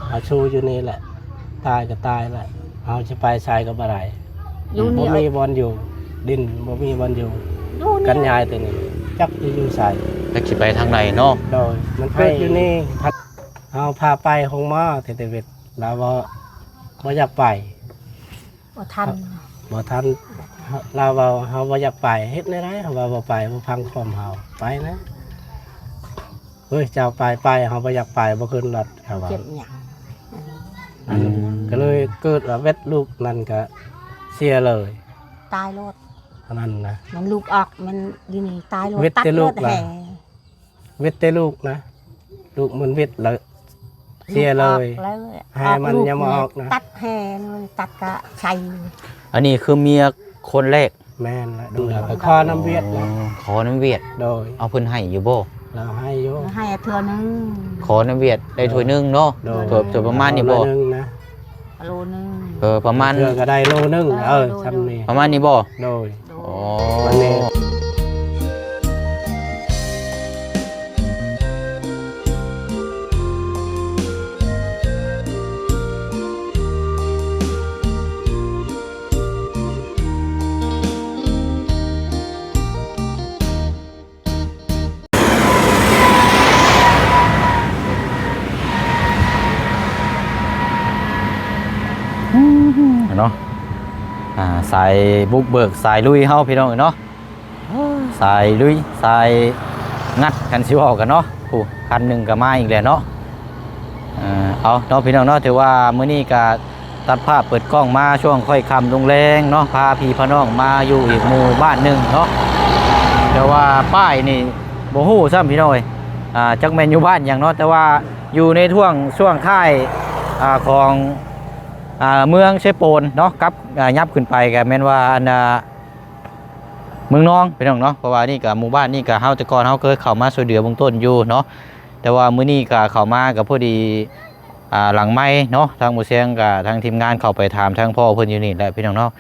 ເຮົາສູ້ຢູ່ນີ້ແຫຼະ ຕາຍກໍຕາຍແຫຼະ ເຮົາຊິໄປໃສກໍບໍ່ໄດ້ ຢູ່ນີ້ ບໍ່ມີບ່ອນຢູ່ ດິນບໍ່ມີບ່ອນຢູ່ ຢູ່ນີ້ ກັນຍ້າຍແຕ່ນີ້ ຈັກຊິຢູ່ໃສ ຈັກຊິໄປທາງໃດເນາະ. ໂດຍ ມັນເກີດຢູ່ນີ້ ເຮົາພາໄປໂຮງໝໍເທດເວດ ລາວເວົ້າບໍ່ຢາກໄປ ບໍ່ທັນ ບໍ່ທັນ ລາວເວົ້າເຮົາບໍ່ຢາກໄປ ເຮັດແນວໃດ ເຮົາວ່າບໍ່ໄປ ບໍ່ຟັງຄວາມເຮົາ ໄປນະ ເອີຍ ເຈົ້າໄປ ໄປ ເຮົາບໍ່ຢາກໄປ ບໍ່ຂຶ້ນລົດ ເຂົາວ່າ ເຈັບຫຍັງ ອັນ ອືມ ກໍເລີຍເກີດວ່າເວັດລູກນັ້ນກໍເສຍເລີຍ ຕາຍໂລດ ອັນນັ້ນນະ ມັນລູກອອກ ມັນຢູ່ນີ້ຕາຍໂລດ ເວັດແຕ່ລູກ ຕັດໂລດແຮ່ ເວັດແຕ່ລູກນະ ລູກມັນເວັດແລ້ວເສຍເລີຍ ແຮ່ມັນຍັງບໍ່ອອກນະ ຕັດແຮ່ ຕັດກະໃສ່ ອັນນີ້ຄືເມຍຄົນແລກ ແມ່ນລະ ດູແລ ໄປຂໍນຳຫວຽດນະ ຂໍນຳຫວຽດ ໂດຍ ເອົາ ເພິ່ນໃຫ້ຢູ່ບໍ່? ລາວໃຫ້ຢູ່ ໃຫ້ເທື່ອໜຶ່ງ ຂໍນຳຫວຽດໄດ້ຖ້ວຍໜຶ່ງເນາະ ໂດຍ ເກືອບຈະປະມານນີ້ບໍ່? ໂລໜຶ່ງນະ ໂລໜຶ່ງ ເອີ ປະມານ ເທື່ອກໍໄດ້ໂລໜຶ່ງ ເອີ ເອີ ໂດຍ ຊ່ຳນີ້ ປະມານນີ້ບໍ່? ໂດຍ ອໍ ອັນນີ້ ເນາະ ອ່າ ສາຍບຸກເບີກ ສາຍລຸຍເຮົາ ພີ່ນ້ອງເອີຍເນາະ ສາຍລຸຍ ສາຍງັດ ຄັນຊິເວົ້າກັນເນາະ ຜູ້ ຄັນໜຶ່ງກໍມາອີກແລ້ວເນາະ. ເອີ ເອົາເນາະ ພີ່ນ້ອງເນາະ ຖືວ່າມື້ນີ້ກໍຕັດພາບເປີດກ້ອງມາຊ່ວງຄ່ອຍຄ່ຳລົງແລງເນາະ ພາພີ່ພານ້ອງມາຢູ່ອີກໝູ່ບ້ານໜຶ່ງເນາະ ແຕ່ວ່າປ້າຍນີ້ບໍ່ຮູ້ຊ້ຳ ພີ່ນ້ອງເອີຍ ອ່າ ຈັກແມ່ນຢູ່ບ້ານຫຍັງເນາະ ແຕ່ວ່າຢູ່ໃນຊ່ວງ ຊ່ວງທ້າຍ ອ່າ ຂອງ ອ່າ ເມືອງເຊໂປນເນາະ ກັບ ອ່າ ຫຍັບຂຶ້ນໄປກໍແມ່ນວ່າ ອັນ ອ່າ ເມືອງນອງ ພີ່ນ້ອງເນາະ ເພາະວ່ານີ້ກໍ ໝູ່ບ້ານນີ້ກໍ ເຮົາ ແຕ່ກ່ອນເຮົາເຄີຍເຂົ້າມາຊ່ວຍເຫຼືອເບື້ອງຕົ້ນຢູ່ເນາະ ແຕ່ວ່າມື້ນີ້ກໍເຂົ້າມາກໍພໍດີ ອ່າ ຫຼັງໄມເນາະ ທາງໝູ່ແຊງກໍ ທາງທີມງານເຂົ້າໄປຖາມທາງພໍ່ເພິ່ນຢູ່ນີ້ແຫຼະ ພີ່ນ້ອງເນາະ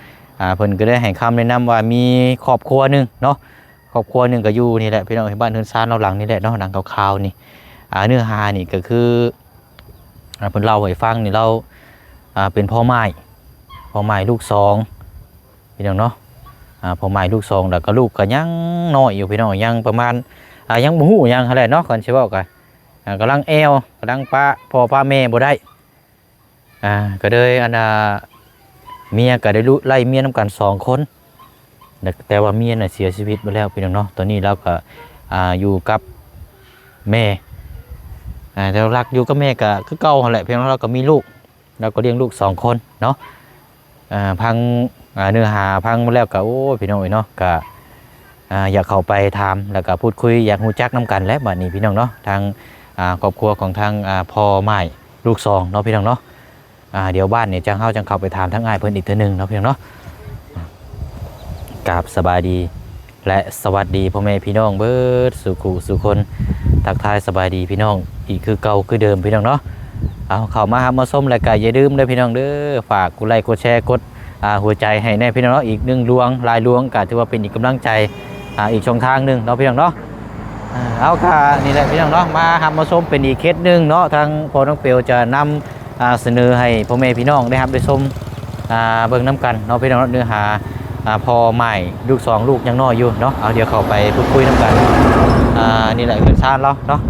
ອ່າ ເພິ່ນກໍໄດ້ໃຫ້ຄຳແນະນຳວ່າມີຄອບຄົວໜຶ່ງເນາະ ຄອບຄົວໜຶ່ງກໍຢູ່ນີ້ແຫຼະ ພີ່ນ້ອງ ບ້ານເຮືອນຊານລາວຫຼັງນີ້ແຫຼະເນາະ ຫຼັງຂາວໆນີ້ ອ່າ ເນື້ອຫານີ້ກໍຄື ອ່າ ເພິ່ນເລົ່າໃຫ້ຟັງນີ້ ລາວ ອ່າ ເປັນພໍ່ໝ້າຍ ພໍ່ໝ້າຍລູກສອງ ພີ່ນ້ອງເນາະ ອ່າ ພໍ່ໝ້າຍລູກສອງ ແລ້ວກໍລູກກໍຍັງນ້ອຍຢູ່ ພີ່ນ້ອງ ຍັງປະມານ ອ່າ ຍັງບໍ່ຮູ້ຫຍັງຫັ້ນແຫຼະເນາະ ຄັນຊິເວົ້າກໍ ອ່າ ກຳລັງແອວ ກຳລັງປະພໍ່ປະແມ່ບໍ່ໄດ້ ອ່າ ກໍເລີຍ ອັນ ອ່າ ເມຍກໍໄດ້ລຸ ໄລ່ເມຍນຳກັນສອງຄົນ ແຕ່ ແຕ່ວ່າເມຍນະເສຍຊີວິດໄປແລ້ວ ພີ່ນ້ອງເນາະ ຕອນນີ້ລາວກໍ ອ່າ ຢູ່ກັບແມ່ ອ່າ ແຕ່ຫຼັກຢູ່ກັບແມ່ກໍຄືເກົ່າຫັ້ນແຫຼະ ພີ່ນ້ອງ ລາວກໍມີລູກ ລາວກໍລ້ຽງລູກສອງຄົນເນາະ ອ່າ ຟັງ ອ່າ ເນື້ອຫາຟັງມາແລ້ວກໍ ໂອ້ຍ ພີ່ນ້ອງເອີຍເນາະ ກໍ ອ່າ ຢາກເຂົ້າໄປຖາມ ແລ້ວກໍພູດຄຸຍ ຢາກຮູ້ຈັກນຳກັນແຫຼະ ບັດນີ້ ພີ່ນ້ອງເນາະ ທາງ ອ່າ ຄອບຄົວຂອງທາງ ອ່າ ພໍ່ໝ້າຍລູກສອງເນາະ ພີ່ນ້ອງເນາະ ອ່າ ດຽວບ້ານນີ້ຈັ່ງ ເຮົາຈັ່ງເຂົ້າໄປຖາມທາງອ້າຍເພິ່ນອີກເທື່ອໜຶ່ງເນາະ ພີ່ນ້ອງເນາະ ກາບສະບາຍດີ ແລະ ສະຫວັດດີພໍ່ແມ່ພີ່ນ້ອງເບິດສູ່ຄູ່ສູ່ຄົນ ທັກທາຍສະບາຍດີພີ່ນ້ອງອີກຄືເກົ່າຄືເດີມ ພີ່ນ້ອງເນາະ ເອົາ ເຂົ້າມາຮັບມາຊົມ ແລ້ວກະຢ່າລືມເດີພີ່ນ້ອງເດີ ຝາກກົດໄລກົດແຊ ກົດ ອ່າ ຫົວໃຈໃຫ້ແນ່ພີ່ນ້ອງເນາະ ອີກໜຶ່ງດວງ ຫຼາຍດວງ ກະຖືວ່າເປັນອີກກຳລັງໃຈ ອ່າ ອີກຊ່ອງທາງໜຶ່ງເນາະ ພີ່ນ້ອງເນາະ ເອົາ ກະນີ້ແຫຼະພີ່ນ້ອງເນາະ ມາຮັບມາຊົມເປັນອີກເຄສໜຶ່ງເນາະ ທາງພໍ່ນ້ອງເປວຈະນຳ ອ່າ ສະເໜີໃຫ້ພໍ່ແມ່ພີ່ນ້ອງໄດ້ຮັບໄດ້ຊົມ ອ່າ ເບິ່ງນຳກັນເນາະ ພີ່ນ້ອງເນາະ ເນື້ອຫາ ອ່າ ພໍ່ໝ້າຍລູກສອງ ລູກຍັງນ້ອຍຢູ່ເນາະ ເອົາ ດຽວເຂົ້າໄປພູດຄຸຍນຳກັນ ອ່າ ນີ້ແຫຼະເຮືອນຊານລາວເນາະ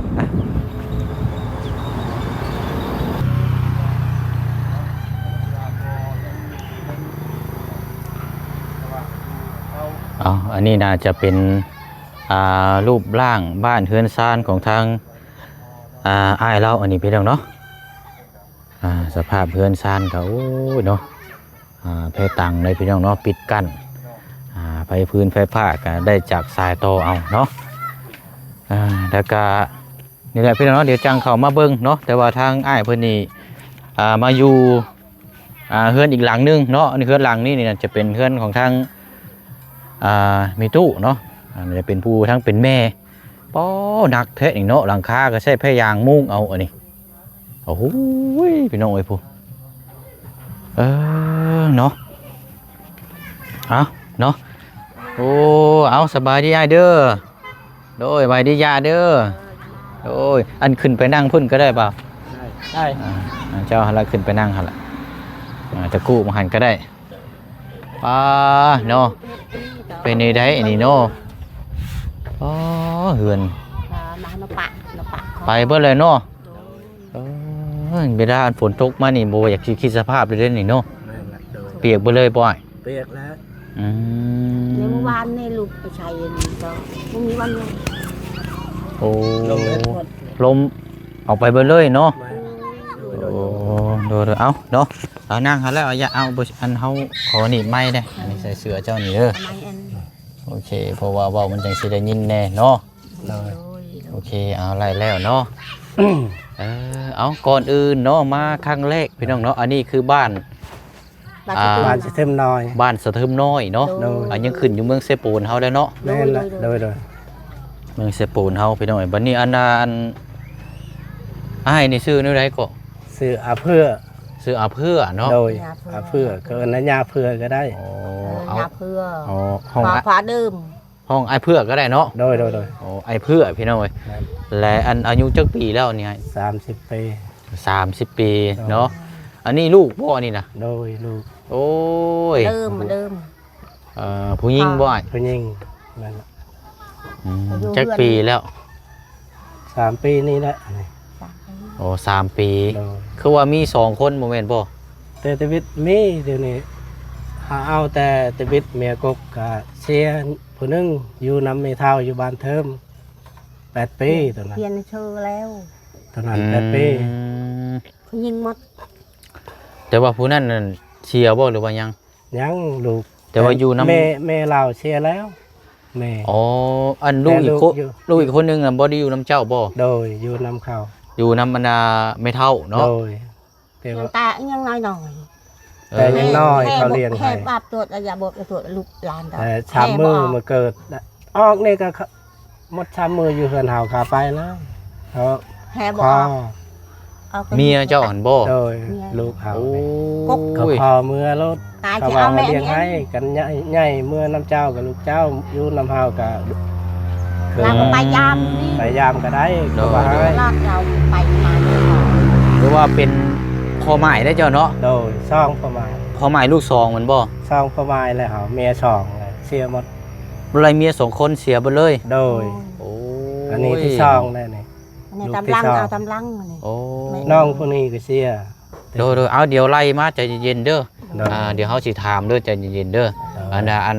ເອົາ ອັນນີ້ໜ້າຈະເປັນ ອ່າ ຮູບຮ່າງບ້ານເຮືອນຊານຂອງທາງ ອ່າ ອ້າຍລາວ ອັນນີ້ພີ່ນ້ອງເນາະ ອ່າ ສະພາບເຮືອນຊານກໍ ໂອ້ຍເນາະ ອ່າ ແພຕັງເລີຍພີ່ນ້ອງເນາະ ປິດກັ້ນ ອ່າ ໄຟຟືນໄຟຟ້າກໍໄດ້ຈາກສາຍຕໍ່ເອົາເນາະ ອ່າ ແລ້ວກໍ ນີ້ແຫຼະພີ່ນ້ອງເນາະ ດຽວຈັ່ງເຂົ້າມາເບິ່ງເນາະ ແຕ່ວ່າທາງອ້າຍເພິ່ນນີ້ ອ່າ ມາຢູ່ ອ່າ ເຮືອນອີກຫຼັງໜຶ່ງເນາະ ອັນນີ້ເຮືອນຫຼັງນີ້ນີ້ນະ ຈະເປັນເຮືອນຂອງທາງ ອ່າ ແມ່ຕູ້ເນາະ ອັນນີ້ເປັນຜູ້ ທັງເປັນແມ່ ປາ ໜັກແທ້ນີ້ເນາະ ຫຼັງຄາກໍໃຊ້ຜ້າຢາງມຸງເອົາ ອັນນີ້ ໂອ້ໂຫຍ ພີ່ນ້ອງເອີຍ ຜູ້ ເອີ ເນາະ ເອົາ ເນາະ ໂອ້ ເອົາ ສະບາຍດີອ້າຍເດີ ໂດຍ ສະບາຍດີຍ່າເດີ ໂດຍ ອັນ ຂຶ້ນໄປນັ່ງພຸ້ນກໍໄດ້ບໍ່? ໄດ້ ໄດ້ ອ່າ ເຈົ້າຫັ້ນລະຂຶ້ນໄປນັ່ງຫັ້ນລະ ອ່າ ຕະກູ້ມາຫັ້ນກໍໄດ້. ປ້າເນາະ ເປັນໃດອັນນີ້ເນາະ? ອໍ ເຮືອນ ອ່າ ມານະປະ ນະປະ ໄປເບິດເລີຍເນາະ. ໂດຍ ເອີ ເວລາອັນຝົນຕົກມານີ້ ບໍ່ຢາກຊິຄິດສະພາບເລີຍເດ້ນີ້ເນາະ. ແມ່ນລະ ໂດຍ ປຽກເບິດເລີຍບໍ່ອ້າຍ? ປຽກແລ້ວ ອືມ ໃນມື້ວານນີ້ລູກໄປໃຊ້ອັນນີ້ກໍບໍ່ມີວັນລົງ. ໂອ້ ລົມເຮັດໝົດ ລົມເອົາໄປເບິດເລີຍເນາະ. ແມ່ນ ໂອ້ ໂດຍ ໂດຍ ເອົາເນາະ ເອົານັ່ງຫັ້ນແຫຼະ ເອົາ ຢ່າເອົາ ອັນເຮົາຂໍໜີບໄມ້ແດ່ ອັນນີ້ໃສ່ເສື້ອເຈົ້ານີ້ເດີ. ໄມ້ອັນ ໂອເຄ ເພາະວ່າເວົ້າມັນຈັ່ງຊິໄດ້ຍິນແດ່ເນາະ. ໂດຍ ໂດຍ ໂອເຄ ເອົາ ໄດ້ແລ້ວເນາະ. ເອີ ເອົາ ກ່ອນອື່ນເນາະ ມາຄັ້ງແລກພີ່ນ້ອງເນາະ ອັນນີ້ຄືບ້ານ ບ້ານ ອ່າ ສະເທີມ ບ້ານສະເທີມນ້ອຍ ບ້ານສະເທີມນ້ອຍເນາະ. ໂດຍ ອ່າ ຍັງຂຶ້ນຢູ່ເມືອງເຊໂປນເຮົາແຫຼະເນາະ. ແມ່ນລະ ໂດຍ ໂດຍ ໂດຍ ເມືອງເຊໂປນເຮົາພີ່ນ້ອງເອີຍ. ບັດນີ້ອັນ ອັນ ອ້າຍນີ້ຊື່ແນວໃດເກາະ? ຊື່ອາເຜືອ ຊື່ອາເຜືອເນາະ. ໂດຍ ອາເຜືອ ອາເຜືອ ກໍເອີ້ນວ່າຍາເຜືອກໍໄດ້. ອໍ ເອີ ເອົາ ຍາເຜືອ. ອໍ ຫ້ອງ ພາ ພາເດີມ ຫ້ອງອ້າຍເຜືອກກໍໄດ້ເນາະ. ໂດຍ ໂດຍ ໂດຍ ໂອ້ ອ້າຍເຜືອພີ່ນ້ອງເອີຍ. ແມ່ນ ແລະ ອັນອາຍຸຈັກປີແລ້ວນີ້ອ້າຍ? ສາມສິບປີ ສາມສິບປີ ໂດຍ ເນາະ. ອັນນີ້ລູກບໍ່ອັນນີ້ນະ? ໂດຍ ລູກ. ໂອ້ຍ ເດີມ ເດີມ ເອີ ຜູ້ຍິງບໍ່ອ້າຍ? ຜູ້ຍິງ ແມ່ນລະ. ອືມ ຢູ່ເຮືອນ ຈັກປີແລ້ວ? ສາມປີນີ້ແຫຼະ. ໂອ້ ສາມປີ. ໂດຍ ຄືວ່າມີສອງຄົນບໍ່ແມ່ນບໍ່? ແຕ່ທຳອິດມີ ດຽວນີ້ຫາເອົາແຕ່ທຳອິດ ເມຍກົກກະເສຍຜູ້ໜຶ່ງ ຢູ່ນຳແມ່ເຖົ້າຢູ່ບ້ານເທີມ ແປດປີ. ໂຕນັ້ນ ຮຽນເຊີແລ້ວ ໂຕນັ້ນ ອືມ ແປດປີ. ຜູ້ຍິງໝົດ. ແຕ່ວ່າຜູ້ນັ້ນນັ້ນເສຍບໍ່ ຫຼືວ່າຍັງ? ຍັງ ລູກ ແຕ່ວ່າຢູ່ນຳ ແມ່ ແມ່ລາວເສຍແລ້ວ ແມ່. ອໍ ອັນລູກອີກຄົນ ແຕ່ລູກຢູ່ ລູກອີກຄົນໜຶ່ງນະ ບໍ່ໄດ້ຢູ່ນຳເຈົ້າບໍ່? ໂດຍ ຢູ່ນຳເຂົາ ຢູ່ນຳອັນນ່າແມ່ເຖົ້າເນາະ. ໂດຍ ແຕ່ວ່າ ຍັງແຕ່ຍັງນ້ອຍໆ ເອີ ແຕ່ຍັງນ້ອຍ ເຂົາລ້ຽງໃຫ້ ແຮ່ບາບຕວດ ອາຍາບົດ ກະຕວດລູກຫຼານ ເອີ ສາມມື້ມື້ເກີດ ອອກນີ້ກະ ໝົດສາມມື້ຢູ່ເຮືອນເຮົາ ຂາໄປແລ້ວ ເຂົາ ແຮ່ບໍ່ອອກ. ເມຍເຈົ້າຫັ້ນບໍ່? ໂດຍ ເມຍ ລູກເຮົາ. ໂອ້ຍ ເຂົາຂໍເມືອໂລດ ເຂົາວ່າມາລ້ຽງໃຫ້ກັນໃຫຍ່ ໃຫຍ່ເມືອນຳເຈົ້າ ກັບລູກເຈົ້າ ຢູ່ນຳເຮົາກະ ລາວກໍໄປຢາມນີ້ ໄປຢາມກໍໄດ້. ໂດຍ ເຂົາວ່າໃຫ້ ລາວເຈົ້າໄປມາ ຄືວ່າເປັນພໍ່ໝ້າຍເດ້ເຈົ້າເນາະ. ໂດຍ ສອງພໍ່ໝ້າຍ ພໍ່ໝ້າຍລູກສອງແມ່ນບໍ່? ສອງພໍ່ໝ້າຍແລ້ວ ເຮົາເມຍສອງແລ້ວ ເສຍໝົດ. ບໍ່ໄດ້ເມຍສອງຄົນ ເສຍເບິດເລີຍ. ໂດຍ ໂອ້ຍ ອັນນີ້ທີສອງແລ້ວນີ້ ອັນນີ້ ລູກທີສອງ ຕາມຫຼັງ ເອົາຕາມຫຼັງນີ້. ໂອ້ ນ້ອງຜູ້ນີ້ກໍເສຍ. ໂດຍໆ ເອົາ ດຽວໄລ່ມາ ໃຈເຢັນໆເດີ. ໂດຍ ອ່າ ດຽວເຮົາຊິຖາມເດີ ໃຈເຢັນໆເດີ. ໂດຍ ອັນນ່າ ອັນ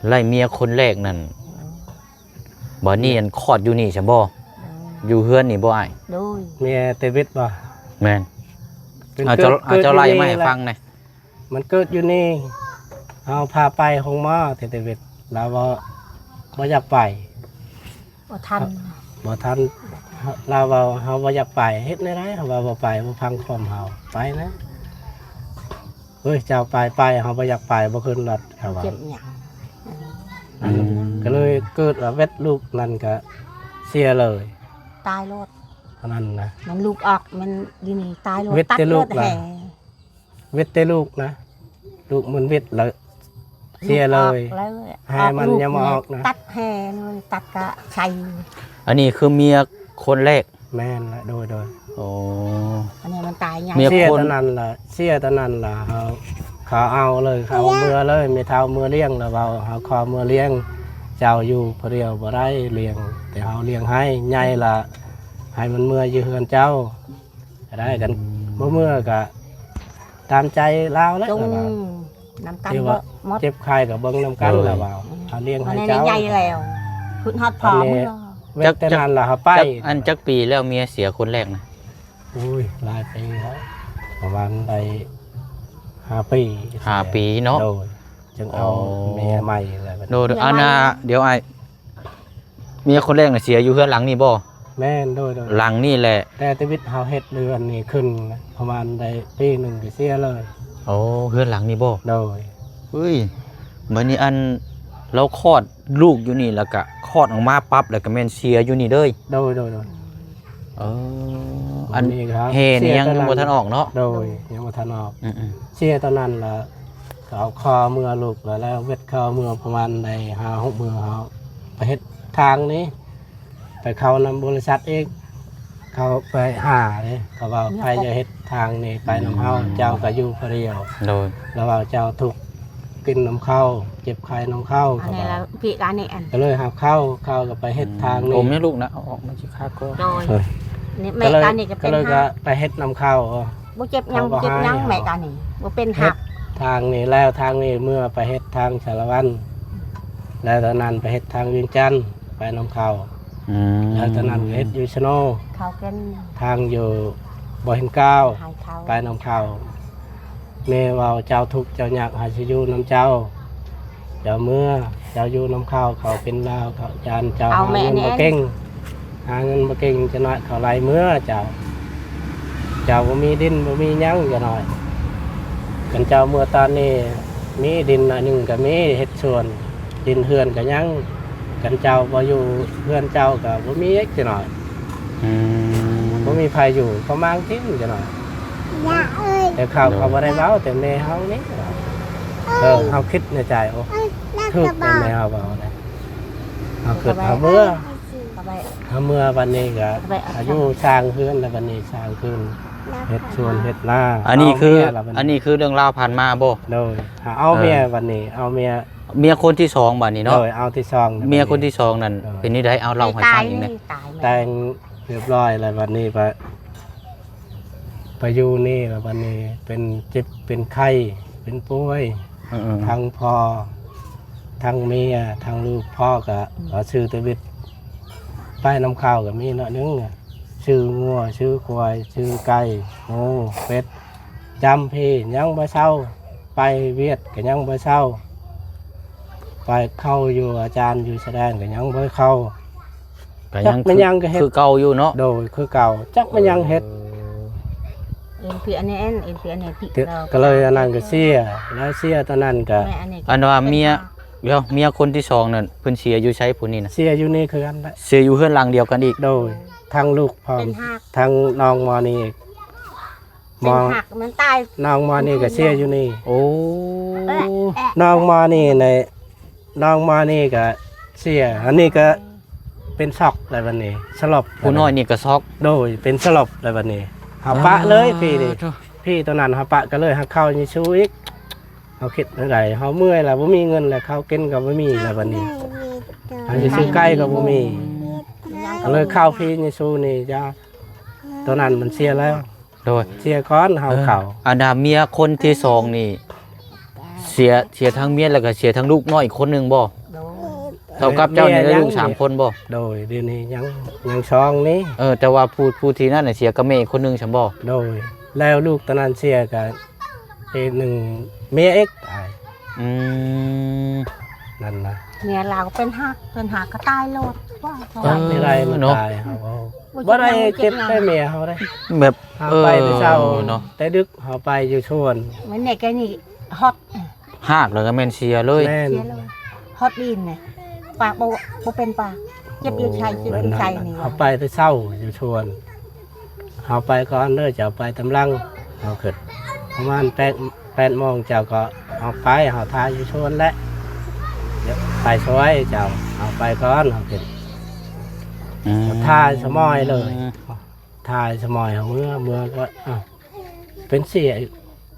ໄລ່ເມຍຄົນແລກນັ້ນ ບັດນີ້ອັນຄອດຢູ່ນີ້ຊັ້ນບໍ່? ໂດຍ ຢູ່ເຮືອນນີ້ບໍ່ອ້າຍ? ໂດຍ ເມຍເຕວິດບໍ່? ແມ່ນ. ເປັນ ເອົາ ເຈົ້າ ເກີດ ເອົາ ເຈົ້າໄລ່ມາໃຫ້ຟັງແດ່. ມັນເກີດຢູ່ນີ້ ເຮົາພາໄປໂຮງໝໍ ເຕ ເຕວິດ ລາວບໍ່ ບໍ່ຢາກໄປ ບໍ່ທັນ ບໍ່ທັນ. ລາວເວົ້າ ເຮົາບໍ່ຢາກໄປ ເຮັດແນວໃດ? ເຮົາວ່າບໍ່ໄປ ບໍ່ຟັງຄວາມເຮົາ ໄປນະ. ເອີຍ ເຈົ້າໄປ ໄປ ເຮົາບໍ່ຢາກໄປ ບໍ່ຂຶ້ນລົດ ເຂົາວ່າ. ເຈັບຫຍັງ? ອືມ ກໍເລີຍເກີດວ່າເວັດລູກນັ້ນກໍເສຍເລີຍ ຕາຍໂລດ ເທົ່ານັ້ນນະ. ມັນລູກອອກ ມັນຢູ່ນີ້ຕາຍໂລດ ເວັດແຕ່ລູກ ຕັດໂລດແຮ່ ເວັດແຕ່ລູກນະ ລູກມັນເວັດແລ້ວເສຍເລີຍ. ແຮ່ມັນຍັງບໍ່ອອກນະ ຕັດແຮ່ເລີຍ ຕັດກະໃສ່. ອັນນີ້ຄືເມຍຄົນແລກ? ແມ່ນລະ ໂດຍໆ. ໂອ້ ອັນນີ້ມັນຕາຍໃຫຍ່ ເມຍຄົນ ເສຍຕອນນັ້ນລະ ເສຍຕອນນັ້ນລະ ເຮົາ ເຂົາເອົາເລີຍ ເຂົາເມືອເລີຍ ແມ່ເຖົ້າເມືອລ້ຽງ ລະເວົ້າ ເຮົາຂໍເມືອລ້ຽງ ເຈົ້າຢູ່ຜູ້ດຽວບໍ່ໄດ້ລ້ຽງ ແຕ່ເຮົາລ້ຽງໃຫ້ ໃຫຍ່ລະ ໃຫ້ມັນເມືອຢູ່ເຮືອນເຈົ້າ. ກໍໄດ້ກັນ ບໍ່ເມືອກໍຕາມໃຈລາວແຫຼະ ລາວວ່າ ນຳກັນ ເຈັບໄຂ້ກໍເບິ່ງນຳກັນ ລາວວ່າ ເຮົາລ້ຽງໃຫ້ເຈົ້າ ໃຫຍ່ແລ້ວ ຂຶ້ນຮອດພໍ່ເມືອ. ເວັດແຕ່ນັ້ນລະເຮົາໄປ. ອັນຈັກປີແລ້ວເມຍເສຍຄົນແລກນະ? ໂອ້ຍ ຫຼາຍປີແລ້ວ ປະມານໄດ້ຫ້າປີ ຫ້າປີເນາະ. ໂດຍ ຈຶ່ງເອົາເມຍໃໝ່ແລ້ວ. ໂດຍ ອັນນ່າ ດຽວອ້າຍ ເມຍຄົນແລກນະເສຍຢູ່ເຮືອນຫຼັງນີ້ບໍ່? ແມ່ນ ໂດຍໆ ຫຼັງນີ້ແຫຼະ. ແຕ່ທຳອິດເຮົາເຮັດເຮືອນນີ້ຂຶ້ນປະມານໄດ້ປີໜຶ່ງກໍເສຍເລີຍ. ໂອ້ ເຮືອນຫຼັງນີ້ບໍ່? ໂດຍ. ເອີຍ ບັດນີ້ອັນ ລາວຄອດລູກຢູ່ນີ້ ແລ້ວກະຄອດອອກມາປັບ ແລ້ວກະແມ່ນເສຍຢູ່ນີ້ເລີຍ? ໂດຍໆ. ເອີ ອັນແຮ່ນີ້ຍັງ ຍັງບໍ່ທັນອອກເນາະ? ໂດຍ ຍັງບໍ່ທັນອອກ. ອືມໆ ເສຍຕອນນັ້ນລະ ເຂົາຂໍເມືອລູກ ແລ້ວເວັດເຂົາເມືອປະມານໄດ້ຫ້າຫົກມື້ ເຮົາໄປເຮັດທາງນີ້ ໄປເຂົ້ານຳບໍລິສັດອີກ ເ ເຂົາໄປຫາເດ້ ເຂົາເວົ້າ ໃຜຈະເຮັດທາງນີ້ໄປນຳເຮົາ ເຈົ້າກໍຢູ່ຜູ້ດຽວ. ໂດຍ ລາວເວົ້າ ເຈົ້າທຸກກິນນຳເຂົາ ເຈັບໄຂ້ນຳເຂົາ ອັນນີ້ລະ ພິການນີ້ ອັນ ກໍເລີຍຫາເຂົາ ເຂົາກໍໄປເຮັດທາງນີ້. ອືມ ອົມໃຫ້ລູກນະ ເອົາອອກ ມັນຊິຄາຄໍ. ໂດຍ ເອີ ນີ້ແມ່ການນີ້ກໍເປັນ ກໍເລີຍຫາ ກໍໄປເຮັດນຳເຂົາ. ບໍ່ເຈັບຫຍັງ ບໍ່ເຈັບຫຍັງ ແມ່ການນີ້ ບໍ່ເປັນຫາກ ທາງນີ້ແລ້ວ ທາງນີ້ເມື່ອໄປເຮັດທາງສາລະວັນ ແລ້ວຕອນນັ້ນໄປເຮັດທາງວຽງຈັນ ໄປນຳເຂົາ. ອືມ ແລ້ວຕອນນັ້ນເຮັດຢູ່ຊະໂນ ເຂົາເປັນ ທາງຢູ່ບໍ່ເຫັນກ້າວ ໄປນຳເຂົາ. ແມ່ເວົ້າ ເຈົ້າທຸກເຈົ້າຍາກ ໃຜຊິຢູ່ນຳເຈົ້າ ເຈົ້າເມືອ ເຈົ້າຢູ່ນຳເຂົາ ເຂົາເປັນລາວ ເຂົາຢ້ານເຈົ້າຫາເງິນບໍ່ເກັ່ງ ຫາເງິນບໍ່ເກັ່ງ ຈະໜ້ອຍເຂົາໄລ່ເມືອເຈົ້າ. ເຈົ້າບໍ່ມີດິນບໍ່ມີຫຍັງ ຈະໜ້ອຍ ຄັນເຈົ້າເມືອຕອນນີ້ ມີດິນໜ້ອຍໜຶ່ງກໍມີ ເຮັດສວນ ດິນເຮືອນກໍຍັງ ຄັນເຈົ້າບໍ່ຢູ່ເຮືອນເຈົ້າກໍບໍ່ມີອີກ ຈະໜ້ອຍ. ອືມ ບໍ່ມີໃຜຢູ່ ເຂົາມາງຖິ້ມ ຈະໜ້ອຍ. ແຕ່ເຂົາ ເຂົາບໍ່ໄດ້ເວົ້າ ແຕ່ແມ່ເຮົານີ້ ເອີ ເຮົາຄິດໃນໃຈ ໂອ້ ຖືກແມ່ເຮົາເວົ້ານະ ເຮົາຄິດ ເຮົາເມືອ ເຮົາເມືອບັດນີ້ກໍ ອາຍຸສ້າງເຮືອນ ແລ້ວບັດນີ້ສ້າງຄືນ ເຮັດສວນເຮັດນາ. ອັນນີ້ຄື ອັນນີ້ຄືເລື່ອງລາວຜ່ານມາບໍ່? ໂດຍ ເອົາເມຍບັດນີ້ ເອົາເມຍ ເມຍຄົນທີສອງບັດນີ້ເນາະ. ໂດຍ ເອົາທີສອງ ເມຍຄົນທີສອງນັ້ນ ເປັນແນວໃດ? ເອົາ ເລົ່າໃຫ້ຟັງອີກແດ່. ແຕ່ງຮຽບຮ້ອຍແລ້ວ ບັດນີ້ໄປ ໄປຢູ່ນີ້ແລ້ວ ບັດນີ້ເປັນເຈັບເປັນໄຂ້ ເປັນປ່ວຍ ເອີໆ ທັງພໍ່ ທັງເມຍ ທັງລູກ. ພໍ່ກໍ ອືມ ກໍຊື້ແຕ່ເບັດ ໄປນຳເຂົາກໍມີໜ້ອຍໜຶ່ງ ຊື້ງົວ ຊື້ຄວາຍ ຊື້ໄກ່ ໝູ ເປັດ ຈຳພີ້ ຍັງບໍ່ເຊົາ ໄປຫວຽດກໍຍັງບໍ່ເຊົາ ໄປເຂົ້າຢູ່ອາຈານຢູ່ຊາຍແດນກໍຍັງບໍ່ເຂົ້າ. ກໍຍັງ ຈັກແມ່ນຫຍັງກໍເຮັດ ຄືເກົ່າຢູ່ເນາະ. ໂດຍ ຄືເກົ່າ ຈັກແມ່ນຫຍັງເຮັດ. ເອີ ເອັນພີອັນນີ້ ເອັນພີອັນນີ້ ກໍເລີຍອັນນັ້ນກໍເສຍ ແລ້ວເສຍຕອນນັ້ນກໍ ອັນວ່າເມຍ ດຽວ ເມຍຄົນທີສອງນັ້ນ ເພິ່ນເສຍຢູ່ໃສຜູ້ນີ້ນະ? ເສຍຢູ່ນີ້ຄືກັນແຫຼະ ເສຍຢູ່ເຮືອນຫຼັງດຽວກັນອີກ. ໂດຍ ທັງລູກພ້ອມ ທັງນ້ອງມອນີ້ອີກ. ເປັນຫາກມັນຕາຍ ນ້ອງມອນີ້ກໍເສຍຢູ່ນີ້. ໂອ້ ນ້ອງມອນີ້ໃນ ນ້ອງມອນີ້ກໍເສຍ ອັນນີ້ກໍເປັນຊັອກແລ້ວບັດນີ້ ສະຫຼົບ. ຜູ້ນ້ອຍນີ້ກໍຊັອກ. ໂດຍ ເປັນສະຫຼົບແລ້ວບັດນີ້ ເຮົາປະເລີຍພີ້ນີ້ ພີ້ໂຕນັ້ນເຮົາປະ ກໍເລີຍຫາເຂົ້າເຢຊູອີກ. ເຮົາຄິດແນວໃດ ເຮົາເມື່ອຍແລ້ວ ບໍ່ມີເງິນແລ້ວ ເຂົ້າກິນກໍບໍ່ມີແລ້ວບັດນີ້ ເຮົາຊິຊື້ໄກ່ກໍບໍ່ມີ ກໍເລີຍເຂົ້າພີ້ເຢຊູນີ້. ຢາ ໂຕນັ້ນມັນເສຍແລ້ວ. ໂດຍ ເສຍກ່ອນເຮົາເຂົ້າ. ອັນນ່າເມຍຄົນທີສອງນີ້ ເສຍ ເສຍທັງເມຍ ແລ້ວກໍເສຍທັງລູກນ້ອຍອີກຄົນໜຶ່ງບໍ່? ໂດຍ ເທົ່າກັບເຈົ້ານີ້ໄດ້ລູກສາມຄົນບໍ່? ໂດຍ ດຽວນີ້ຍັງ ຍັງສອງນີ້. ເອີ ແຕ່ວ່າຜູ້ ຜູ້ທີ່ນັ້ນນະເສຍກັບແມ່ອີກຄົນໜຶ່ງຊັ້ນບໍ່? ໂດຍ ແລ້ວລູກຕອນນັ້ນເສຍກໍອີກໜຶ່ງເມຍອີກຕາຍ. ອືມ ນັ້ນນະ ເມຍລາວເປັນຫາກ ເປັນຫາກກໍຕາຍໂລດ. ວ່າເຂົາ ເອີ ວ່າ ເນາະ ຕາຍ ເຮົາ ບໍ່ ບໍ່ໄດ້ເຈັບໄດ້ເມຍເຮົາໄດ້ ແບບ ເຮົາໄປແຕ່ເຊົ້າ ເອີ ເນາະ ແຕ່ດຶກ ເຮົາໄປຢູ່ສວນ ມື້ນີ້ກໍນີ້ຮອດ ຫາກແລ້ວກໍແມ່ນເສຍເລີຍ. ແມ່ນ ເສຍເລີຍ ຮອດດີນນີ້ ປາກບໍ່ ບໍ່ເປັນປາກ ເຈັບຢູ່ໄຊ ເຈັບຢູ່ໄຊນີ້. ເຮົາໄປແຕ່ເຊົ້າຢູ່ສວນ ເຮົາໄປກ່ອນເດີ ເຈົ້າໄປຕາມຫຼັງ. ເຮົາຄິດປະມານແປດ ແປດໂມງ ເຈົ້າກໍອອກໄປ ເຮົາຖ້າຢູ່ສວນແຫຼະ ໄປຊ່ວຍເຈົ້າ ເຮົາໄປກ່ອນ ເຮົາຄິດ ອືມ ຖ້າສະໝອຍເລີຍ ຖ້າສະໝອຍເຮົາເມືອ ເມືອກໍ ອ້າວ ເປັນເສຍ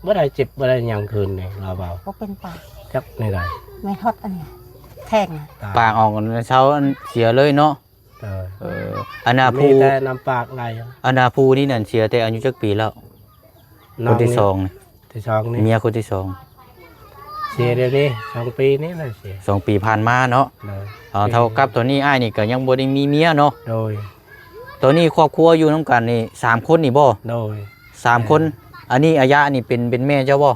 ບໍ່ໄດ້ເຈັບບໍ່ໄດ້ຫຍັງຄືນນີ້ ລາວເວົ້າ ບໍ່ເປັນປາກ ຈັກແນວໃດ ແມ່ນຮອດອັນນີ້ແທງ ປາກອອກອັນເຊົ້າອັນເສຍເລີຍເນາະ. ເອີ ເອີ ອັນນ່າຜູ້ ມີແຕ່ນ້ຳປາກໄຫຼ. ອັນນ່າຜູ້ນີ້ນັ້ນເສຍແຕ່ອາຍຸຈັກປີແລ້ວ? ຄົນທີສອງນີ້ ທີສອງນີ້ ເມຍຄົນທີສອງ ເສຍດຽວນີ້ ສອງປີນີ້ແຫຼະ ເສຍ ສອງປີຜ່ານມາເນາະ. ໂດຍ ເອີ ເທົ່າກັບຕອນນີ້ອ້າຍນີ້ກໍຍັງບໍ່ໄດ້ມີເມຍເນາະ. ໂດຍ ຕອນນີ້ຄອບຄົວຢູ່ນຳກັນນີ້ສາມຄົນນີ້ບໍ່? ໂດຍ ສາມຄົນ. ແມ່ນ ອັນນີ້ອາຍະນີ້ເປັນ ເປັນແມ່ເຈົ້າບໍ່?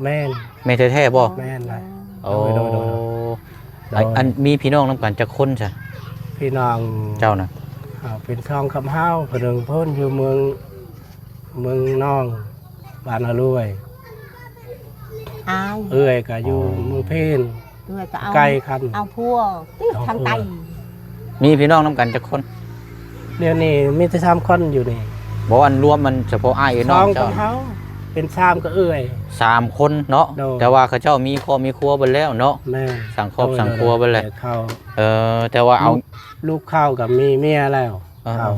ແມ່ນ ແມ່ແທ້ໆບໍ່? ແມ່ນລະ. ໂອ້ ໂດຍ ໂດຍ ໂດຍ ໂດຍ ອັນ ອັນ ມີພີ່ນ້ອງນຳກັນຈັກຄົນຊະ? ພີ່ນ້ອງເຈົ້ານະ ເຮົາເປັນສອງກັບເຮົາ ຜູ້ໜຶ່ງພຸ້ນຢູ່ເມືອງ ເມືອງນອງ ບ້ານອາລວຍ ອ້າຍ ເອື້ອຍກໍຢູ່ ອໍ ເມືອງເພນ ເອື້ອຍກໍເອົາ ໄກຄັນ ເອົາຜົວຕິ ເອົາຜົວ ທາງໃຕ້. ມີພີ່ນ້ອງນຳກັນຈັກຄົນ? ດຽວນີ້ມີແຕ່ສາມຄົນຢູ່ນີ້. ບໍ່ ອັນລວມມັນສະເພາະອ້າຍເອື້ອຍນ້ອງເຈົ້າ ສອງກັບເຮົາ ເປັນສາມກໍເອື້ອຍ ສາມຄົນເນາະ. ໂດຍ ແຕ່ວ່າເຂົາເຈົ້າມີຄອບມີຄົວເບິດແລ້ວເນາະ. ແມ່ນ ສ້າງຄອບ ໂດຍ ສ້າງຄົວເບິດແລ້ວ. ໂດຍ ເຂົາ ເອີ ແຕ່ວ່າເອົາ ລູກ ລູກເຂົາກໍມີເມຍແລ້ວ. ເອີ ເຂົາ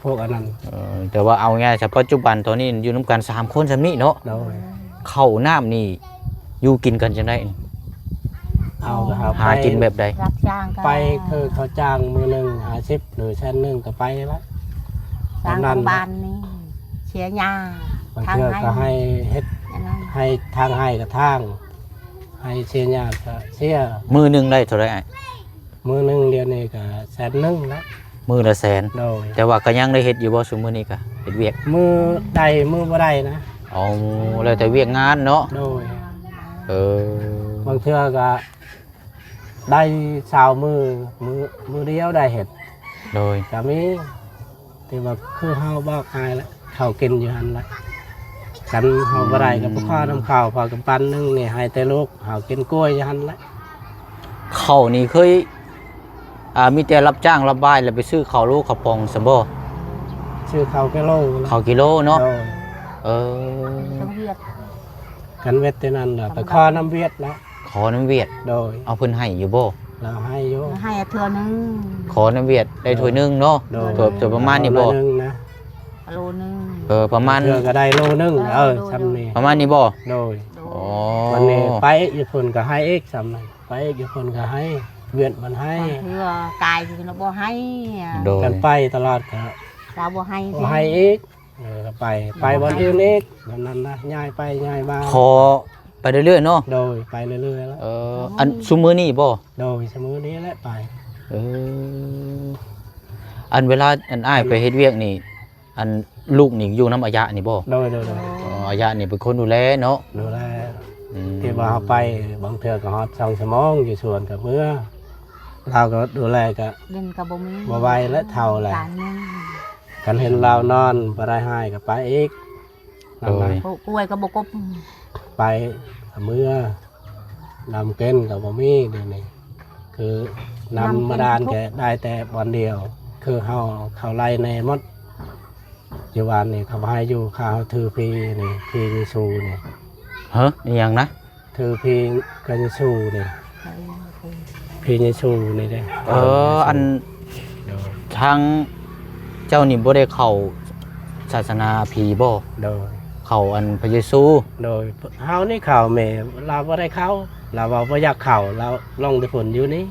ພວກອັນນັ້ນ ເອີ ແຕ່ວ່າເອົາງ່າຍຊະ ປັດຈຸບັນຕອນນີ້ຢູ່ນຳກັນສາມຄົນຊ່ຳນີ້ເນາະ. ໂດຍ. ເຂົ້ານ້ຳນີ້ຢູ່ກິນກັນຈັ່ງໃດ? ເອົາ ຫາ ຫາກິນແບບໃດ? ຮັບຈ້າງກໍ ໄປຄືເຂົາຈ້າງມື້ໜຶ່ງຫ້າສິບ ຫຼື ແສນໜຶ່ງກໍໄປລະ. ຈ້າງ ທາງບ້ານນີ້ເສຍຫຍ້າ ບາງເທື່ອກໍໃຫ້ເຮັດ ອັນນັ້ນ ໃຫ້ທາງ ໃຫ້ກໍທາງ ໃຫ້ເສຍຫຍ້າກໍເສຍ. ມື້ໜຶ່ງໄດ້ເທົ່າໃດອ້າຍ? ມື້ໜຶ່ງດຽວນີ້ກໍແສນໜຶ່ງລະ. ມື້ລະແສນ. ໂດຍ. ແຕ່ວ່າກໍຍັງໄດ້ເຮັດຢູ່ບໍ່ ຊຸມມື້ນີ້ກໍເຮັດວຽກ? ມື້ໄດ້ມື້ບໍ່ໄດ້ນະ. ອໍ ແລ້ວແຕ່ວຽກງານເນາະ. ໂດຍ. ເອີ ບາງເທື່ອກໍໄດ້ຊາວມື້ ມື້ ມື້ດຽວໄດ້ເຮັດ. ໂດຍ. ກໍມີ ແຕ່ວ່າຄືເຮົາບອກອ້າຍລະ ເຂົ້າກິນຢູ່ຫັ້ນລະ ຄັນເຮົາບໍ່ໄດ້ກໍໄປຂໍນຳເຂົາ ພໍກຳປັນໜຶ່ງນີ້ໃຫ້ແຕ່ລູກເຮົາກິນກ້ວຍຢູ່ຫັ້ນລະ. ເຂົ້ານີ້ເຄີຍ ອ່າ ມີແຕ່ຮັບຈ້າງຮັບບາຍ ແລ້ວໄປຊື້ເຂົ້າໂລເຂົ້າປ່ອງຊັ້ນບໍ່? ຊື້ເຂົ້າກິໂລລະ. ເຂົ້າກິໂລເນາະ. ໂດຍ. ເອີ ຄັນວຽດແຕ່ນັ້ນລະ ໄປຂໍນຳວຽດລະ. ຂໍນຳວຽດ. ໂດຍ. ເອົາ ເພິ່ນໃຫ້ຢູ່ບໍ່? ລາວໃຫ້ຢູ່ ໃຫ້ເທື່ອໜຶ່ງ. ຂໍນຳວຽດໄດ້ຖ້ວຍໜຶ່ງເນາະ. ໂດຍ. ເກືອບຈະປະມານນີ້ບໍ່? ໂລໜຶ່ງນະ ໂລໜຶ່ງ. ເອີ ປະມານ ເທື່ອກໍໄດ້ໂລໜຶ່ງ. ເອີ ເອີ ຊ່ຳນີ້ ປະມານນີ້ບໍ່? ໂດຍ. ອໍ ວັນນີ້ໄປອີກພຸ້ນກໍໃຫ້ອີກຊ່ຳນັ້ນ ໄປອີກພຸ້ນກໍໃຫ້ ວຽດມັນໃຫ້ ເທື່ອກາຍຢູ່ນະບໍ່ໃຫ້. ໂດຍ. ຄັນໄປຕະຫຼອດກໍ ລາວບໍ່ໃຫ້ ບໍ່ໃຫ້ອີກ. ເອີ ໄປ ໄປບ່ອນອື່ນອີກ ແບບນັ້ນນະ ຍ້າຍໄປຍ້າຍມາ ຂໍໄປເລື້ອຍໆເນາະ. ໂດຍ. ໄປເລື້ອຍໆລະ. ເອີ ອັນຊຸມມື້ນີ້ບໍ່? ໂດຍ. ຊຸມມື້ນີ້ແຫຼະໄປ. ເອີ ອັນເວລາອັນອ້າຍໄປເຮັດວຽກນີ້ ອັນລູກນີ້ຢູ່ນຳອາຍະນີ້ບໍ່? ໂດຍ ໂດຍ ໂດຍ. ອໍ ອາຍະນີ້ເປັນຄົນດູແລເນາະ. ດູແລ. ອືມ ທີ່ວ່າເຮົາໄປບາງເທື່ອກໍຮອດສອງຊົ່ວໂມງ ຢູ່ສວນກໍເມືອ ລາວກໍດູແລ ກໍເປັນກໍບໍ່ມີ ບໍ່ໄຫວແລ້ວ ເຖົ້າແລ້ວ. ຄັນເຫັນລາວນອນບໍ່ໄດ້ຫາຍກໍໄປອີກ. ໂດຍ. ກ້ວຍກໍບໍ່ກົບ ໄປເມືອ ນ້ຳກິນກໍບໍ່ມີດຽວນີ້ ຄືນ້ຳບາດານກໍໄດ້ແຕ່ບ່ອນດຽວ ຄືເຮົາເຂົ້າໄລ່ແນ່ໝົດ. ຢູ່ບ້ານນີ້ເຂົາບໍ່ໃຫ້ຢູ່ ຂ້າເຮົາຖືຜີນີ້ ຜີເຢຊູນີ້ ຮະ ອີ່ຫຍັງນະ? ຖືຜີກະເຢຊູນີ້ ເອີ ຜີເຢຊູນີ້ເດ້. ເອີ ອັນ ໂດຍ ທາງເຈົ້ານີ້ບໍ່ໄດ້ເຂົ້າສາສະໜາຜີບໍ່? ໂດຍ. ເຂົ້າອັນພະເຢຊູ. ໂດຍ. ເຮົານີ້ເຂົ້າ ແມ່ລາວບໍ່ໄດ້ເຂົ້າ ລາວວ່າບໍ່ຢາກເຂົ້າ ລາວລົງແຕ່ພຸ້ນຢູ່ນີ້.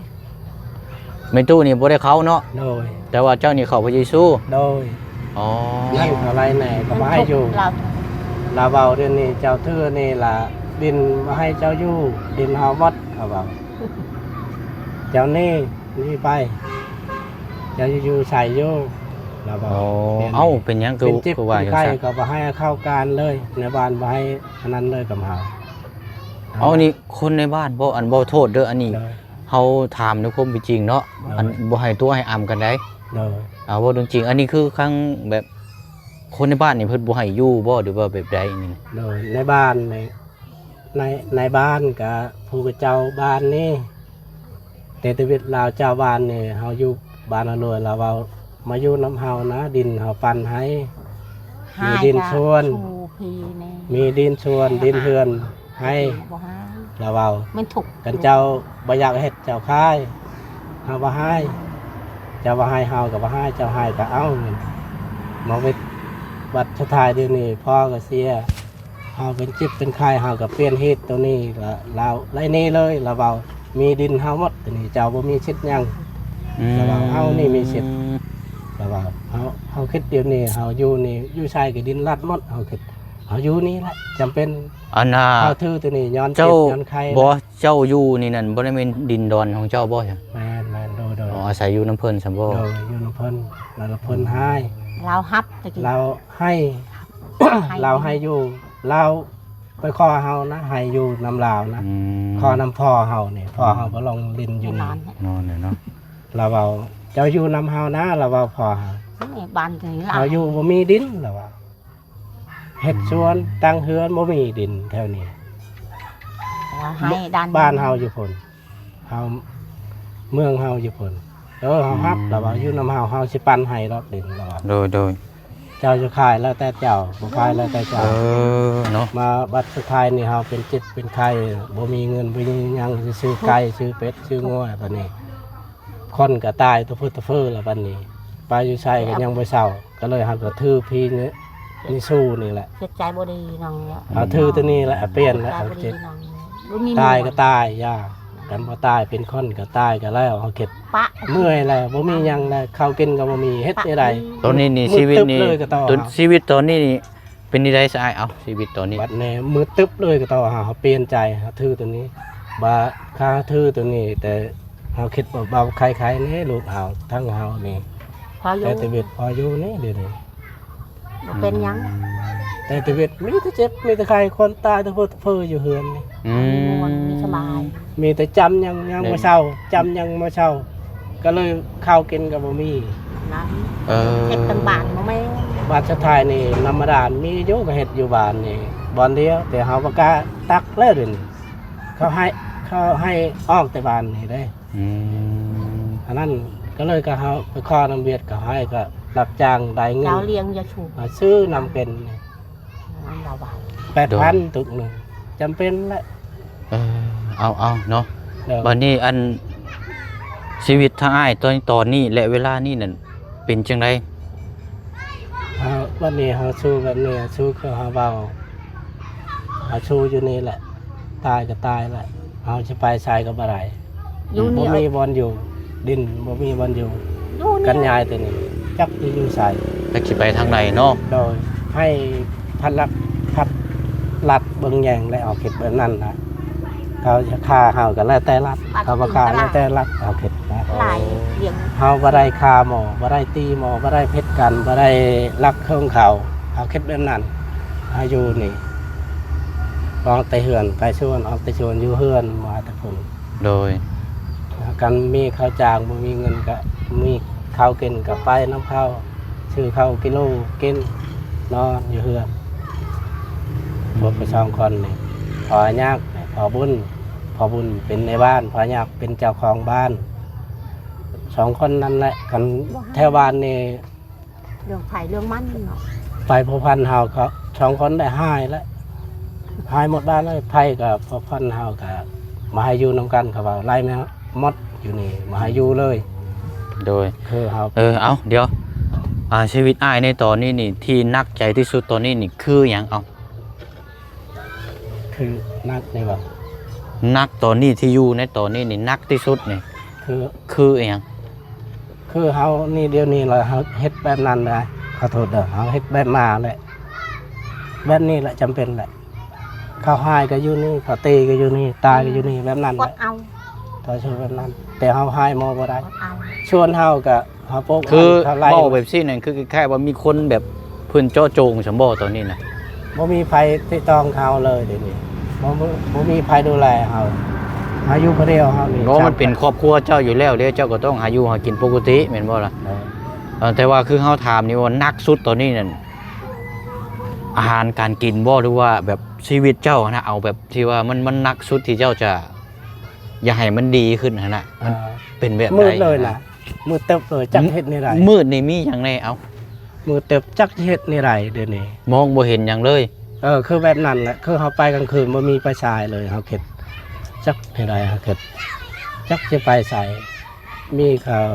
ແມ່ຕູ້ນີ້ບໍ່ໄດ້ເຂົ້າເນາະ. ໂດຍ. ແຕ່ວ່າເຈົ້ານີ້ເຂົ້າພະເຢຊູ. ໂດຍ. ອໍ ນັ້ນເຂົາໄລ່ແນ່ ເຂົາບໍ່ໃຫ້ຢູ່ ລາວ ລາວເວົ້າດຽວນີ້ ເຈົ້າຖືນີ້ລະ ດິນບໍ່ໃຫ້ເຈົ້າຢູ່ ດິນເຮົາໝົດ ເຂົາເວົ້າ ເຈົ້າໜີ ໜີໄປ ເຈົ້າຢູ່ໃສຢູ່ ລາວເວົ້າ. ອໍ ເປັນຫຍັງຄື ເປັນເຈັບ ຄືວ່າ ເປັນໄຂ້ ຈັ່ງຊັ້ນ ເຂົາບໍ່ໃຫ້ເຂົ້າການເລີຍ ໃນບ້ານບໍ່ໃຫ້ອັນນັ້ນເລີຍກັບເຮົາ. ເອົາ ນີ້ຄົນໃນບ້ານບໍ່? ອັນ ບໍ່ ໂທດເດີ ອັນນີ້ ໂດຍ ເຮົາຖາມໃນຄວາມເປັນຈິງເນາະ. ໂດຍ. ອັນ ບໍ່ໃຫ້ຕົວະໃຫ້ອຳກັນໃດ. ໂດຍ. ເອົາ ເວົ້າເລື່ອງຈິງ ອັນນີ້ຄືທາງແບບຄົນໃນບ້ານນີ້ເພິ່ນບໍ່ໃຫ້ຢູ່ບໍ່ ຫຼືວ່າແບບໃດນີ້? ໂດຍ. ໃນບ້ານນີ້ ໃນ ໃນບ້ານກະຜູ້ເຈົ້າບ້ານນີ້ ແຕ່ທຳອິດລາວເຈົ້າບ້ານນີ້ ເຮົາຢູ່ບ້ານອາໂລຍ ລາວເວົ້າ ມາຢູ່ນຳເຮົານະ ດິນເຮົາປັນໃຫ້ ມີດິນສວນ ມີດິນສວນ ດິນເຮືອນໃຫ້ ລາວເວົ້າ ແມ່ນທຸກ ຄັນເຈົ້າບໍ່ຢາກເຮັດ ເຈົ້າຂາຍ ເຮົາບໍ່ໃຫ້ ເຈົ້າບໍ່ໃຫ້ເຮົາກໍບໍ່ໃຫ້ ເຈົ້າໃຫ້ກໍເອົາ ມາເວດ ບັດສຸດທ້າຍດຽວນີ້ພໍ່ກໍເສຍ ເຮົາເປັນເຈັບເປັນໄຂ້ ເຮົາກໍປ່ຽນຮີດໂຕນີ້ ລະລາວໄລ່ໜີເລີຍ ລາວເວົ້າ ມີດິນເຮົາໝົດ ໂຕນີ້ເຈົ້າບໍ່ມີສິດຫຍັງ ອືມ ລາວເວົ້າ ເຮົານີ້ມີສິດ ລາວເວົ້າ ເຮົາ ເຮົາຄິດດຽວນີ້ ເຮົາຢູ່ນີ້ ຢູ່ໃສກໍດິນລັດໝົດ ເຮົາຄິດ ເຮົາຢູ່ນີ້ແຫຼະ ຈຳເປັນ ອັນນ່າ ເຮົາຖືໂຕນີ້ຍ້ອນເຈັບ ເຈົ້າ ຍ້ອນໄຂ້ ບໍ່ ເຈົ້າຢູ່ນີ້ນັ້ນ ບໍ່ໄດ້ແມ່ນດິນດອນຂອງເຈົ້າບໍ່? ແມ່ນໆ ໂດຍໆ ອໍ ອາໄສຢູ່ນຳເພິ່ນຊັ້ນບໍ່? ໂດຍ ຢູ່ນຳເພິ່ນ ລະເພິ່ນໃຫ້ ລາວຮັບຕະກີ້ ລາວ ໃຫ້ ໃຫ້ ລາວໃຫ້ຢູ່ ລາວໄປຂໍເຮົານະ ໃຫ້ຢູ່ນຳລາວນະ ອືມ ຂໍນຳພໍ່ເຮົານີ້ ພໍ່ເຮົາ ອືມ ໄປລົງຫຼິ້ນຢູ່ນີ້ ນອນແຫຼະເນາະ ລາວເວົ້າ ເຈົ້າຢູ່ນຳເຮົານະ ລາວເວົ້າພໍ່ເຮົາ ນີ້ບ້ານຕົວນີ້ລາວ ເຮົາຢູ່ບໍ່ມີດິນ ລາວເວົ້າ ເຮັດສວນ ອືມ ຕັ້ງເຮືອນ ບໍ່ມີດິນແຖວນີ້ ລາວໃຫ້ດ້ານ ບ້ານເຮົາຢູ່ພຸ້ນ ເຮົາ ເມືອງເຮົາຢູ່ພຸ້ນ ເອີ ເຮົາຮັບ ອືມ ລາວວ່າ ຢູ່ນຳເຮົາ ເຮົາຊິປັນໃຫ້ດອກດິນ ລາວວ່າ ໂດຍໆ ເຈົ້າຈະຂາຍແລ້ວແຕ່ເຈົ້າ ບໍ່ຂາຍແລ້ວແຕ່ເຈົ້າ ເອີ ເນາະ ມາບັດສຸດທ້າຍນີ້ ເຮົາເປັນເຈັບເປັນໄຂ້ ບໍ່ມີເງິນ ບໍ່ມີຫຍັງ ຊິຊື້ໄກ່ ຊື້ເປັດ ຊື້ງົວ ບາດນີ້ ຄົນກໍຕາຍຕະເຟີຕະເຟີລະ ບາດນີ້ ໄປຢູ່ໃສກໍຍັງບໍ່ເຊົາ ກໍເລີຍເຮົາກໍຖືພີນີ້ ນິຊູນີ້ແຫຼະ ຈິດໃຈບໍ່ດີນ້ອງເນາະ ເຮົາຖືຕົວນີ້ແຫຼະ ປ່ຽນແລ້ວ ຕາຍກໍຕາຍ ຢ່າ ຄັນບໍ່ຕາຍເປັນຄົນກໍຕາຍກໍແລ້ວ ເຮົາຄິດ ປະ ເມື່ອຍແລ້ວ ບໍ່ມີຫຍັງແລ້ວ ເຂົ້າກິນກໍບໍ່ມີ ເຮັດແນວໃດ? ຕອນນີ້ນີ້ ຊີວິດນີ້ ຕອນ ຊີວິດຕອນນີ້ນີ້ ເປັນຈັ່ງໃດຊະອ້າຍ? ເອົາ ຊີວິດຕອນນີ້ ບັດນີ້ມືດຕຶບເລີຍ ກໍຕ້ອງຫາເຮົາປ່ຽນໃຈ ຫາຖືຕົວນີ້ ບາດຂ້າຖືຕົວນີ້ ແຕ່ເຮົາຄິດວ່າເບົາໄຄໆ ແນ່ລູກເຮົາ ທັງເຮົານີ້ ພໍຢູ່ ແຕ່ຊີວິດພໍຢູ່ນີ້ດຽວນີ້ ບໍ່ເປັນຫຍັງ ອືມ ແຕ່ຊີວິດມີແຕ່ເຈັບ ມີແຕ່ໄຂ້ ຄົນຕາຍແຕ່ເພີ້ຢູ່ເຮືອນນີ້ ອືມ ມີສະບາຍ ມີແຕ່ຈຳຍັງ ຍັງບໍ່ເຊົາ ຈຳຍັງບໍ່ເຊົາ ກໍເລີຍເຂົ້າກິນກໍບໍ່ມີ ເອີ ເຮັດທາງບ້ານບໍ່ແມ່ນ ບາດສຸດທ້າຍນີ້ ນ້ຳບາດານມີຢູ່ ກໍເຮັດຢູ່ບ້ານນີ້ບ່ອນດຽວ ແຕ່ເຮົາບໍ່ກ້າຕັກແລ້ວດຽວນີ້ ເຂົາໃຫ້ ເຂົາໃຫ້ອອກແຕ່ບ້ານນີ້ເດ້ ອືມ ອັນນັ້ນກໍເລີຍ ກໍເຮົາໄປຂໍນຳຫວຽດ ເຂົາໃຫ້ກໍຮັບຈ້າງໄດ້ເງິນ ເຈົ້າລ້ຽງຢາສູບ ມາຊື້ນ້ຳເປັນນີ້ ອັນລະວ່າ ແປດພັນ ໂດຍ ຕຸກໜຶ່ງ ຈຳເປັນແຫຼະ ເອີ ເອົາໆ ເນາະ ໂດຍ ບັດນີ້ອັນ ຊີວິດທາງອ້າຍຕອນ ຕອນນີ້ ແລະ ເວລານີ້ນັ້ນ ເປັນຈັ່ງໃດ? ເຮົາ ບັດນີ້ເຮົາສູ້ແບບນີ້ ສູ້ຄືເຮົາເວົ້າ ເຮົາສູ້ຢູ່ນີ້ແຫຼະ ຕາຍກໍຕາຍແຫຼະ ເຮົາຊິໄປໃສກໍບໍ່ໄດ້ ຢູ່ນີ້ ບໍ່ມີບ່ອນຢູ່ ດິນບໍ່ມີບ່ອນຢູ່ ຢູ່ນີ້ ກັນຍາຍແຕ່ນີ້ ຈັກຊິຢູ່ໃສ ຈັກຊິໄປທາງໃດເນາະ ໂດຍ ໃຫ້ພັດລັດ ພັດລັດເບິ່ງແຍງ ແລະ ເຮົາຄິດແບບນັ້ນນະ ເຂົາຈະຂ້າເຮົາກໍແລ້ວແຕ່ລັດ ເຂົາບໍ່ຂ້າແລ້ວແຕ່ລັດ ເຮົາຄິດນະ ຫຼາຍ ເຮົາບໍ່ໄດ້ຂ້າໝໍ ບໍ່ໄດ້ຕີໝໍ ບໍ່ໄດ້ຜິດກັນ ບໍ່ໄດ້ລັກເຄື່ອງເຂົາ ເຮົາຄິດແບບນັ້ນ ເຮົາຢູ່ນີ້ ອອກແຕ່ເຮືອນໄປສວນ ອອກແຕ່ສວນ ຢູ່ເຮືອນມາແຕ່ພຸ້ນ ໂດຍ ຄັນມີເຂົ້າຈ້າງ ບໍ່ມີເງິນກະ ມີເຂົ້າກິນກະໄປນຳເຂົາ ຊື້ເຂົ້າກິໂລກິນ ນອນຢູ່ເຮືອນ ພວກໄປສອງຄົນນີ້ ພໍ່ຍາກ ພໍ່ບຸນ ພໍ່ບຸນເປັນນາຍບ້ານ ພໍ່ຍາກເປັນເຈົ້າຂອງບ້ານ ສອງຄົນນັ້ນແຫຼະ ຄັນແຖວບ້ານນີ້ ເລື່ອງໃຜເລື່ອງມັນເນາະ ໄປພົວພັນເຮົາກໍສອງຄົນໄດ້ຫາຍແລ້ວ ຫາຍໝົດບ້ານເລີຍ ໃຜກໍພົວພັນເຮົາກໍບໍ່ໃຫ້ຢູ່ນຳກັນ ເຂົາວ່າໄລ່ມາໝົດຢູ່ນີ້ ບໍ່ໃຫ້ຢູ່ເລີຍ ໂດຍ ຄືເຮົາ ເອີ ເອົາ ດຽວ ອ່າ ຊີວິດອ້າຍໃນຕອນນີ້ນີ້ ທີ່ໜັກໃຈທີ່ສຸດຕອນນີ້ນີ້ຄືຫຍັງ? ເອົາ ຄືໜັກນີ້ບໍ່? ໜັກຕອນນີ້ ທີ່ຢູ່ໃນຕອນນີ້ນີ້ ໜັກທີ່ສຸດນີ້ ຄື ຄືອີ່ຫຍັງ? ຄືເຮົານີ້ ດຽວນີ້ລະເຮົາເຮັດແບບນັ້ນນະ ຂໍໂທດເດີ ເຮົາເຮັດແບບມາແຫຼະ ແບບນີ້ແຫຼະ ຈຳເປັນແຫຼະ ເຂົາຫາຍກໍຢູ່ນີ້ ເຂົາຕີກໍຢູ່ນີ້ ຕາຍກໍຢູ່ນີ້ ແບບນັ້ນແຫຼະ ອດເອົາ ຕໍ່ສູ້ແບບນັ້ນ ແຕ່ເຮົາຫາຍໝໍບໍ່ໄດ້ ອດເອົາ ສ່ວນເຮົາກໍ ເຮົາປູກ ຄືເວົ້າແບບຊີ້ນັ້ນ ຄືຄ້າຍໆວ່າມີຄົນແບບເພິ່ນເຈາະຈົງຊັ້ນບໍ່ຕອນນີ້ນະ? ບໍ່ມີໃຜຕິດຕໍ່ເຮົາເລີຍດຽວນີ້ ບໍ່ ບໍ່ມີໃຜດູແລເຮົາ ເຮົາຢູ່ຜູ້ດຽວເຮົານີ້ ເພາະມັນເປັນຄອບຄົວເຈົ້າຢູ່ແລ້ວເດ້ ເຈົ້າກໍຕ້ອງຫາຢູ່ຫາກິນປົກກະຕິແມ່ນບໍ່ລະ? ເອີ ເອີ ແຕ່ວ່າຄືເຮົາຖາມນີ້ວ່າໜັກສຸດຕອນນີ້ນັ້ນ ອາຫານການກິນບໍ່ ຫຼືວ່າແບບຊີວິດເຈົ້າຫັ້ນນະ ເອົາແບບທີ່ວ່າມັນ ມັນໜັກສຸດທີ່ເຈົ້າຈະຢາກໃຫ້ມັນດີຂຶ້ນຫັ້ນນະ ມັນເປັນແບບໃດ? ມືດເລີຍນະ ມືດເຕີບເລີຍ ຈັກເຮັດແນວໃດ? ມືດນີ້ມີຫຍັງແດ່? ເອົ້າ ມືດເຕີບ ຈັກຊິເຮັດແນວໃດດຽວນີ້? ມອງບໍ່ເຫັນຫຍັງເລີຍ? ເອີ ຄືແບບນັ້ນແຫຼະ ຄືເຮົາໄປກາງຄືນບໍ່ມີໄຟສາຍເລີຍ ເຮົາຄິດ ຈັກແນວໃດ ເຮົາຄິດ ຈັກຊິໄປໃສ? ມີເຂົາ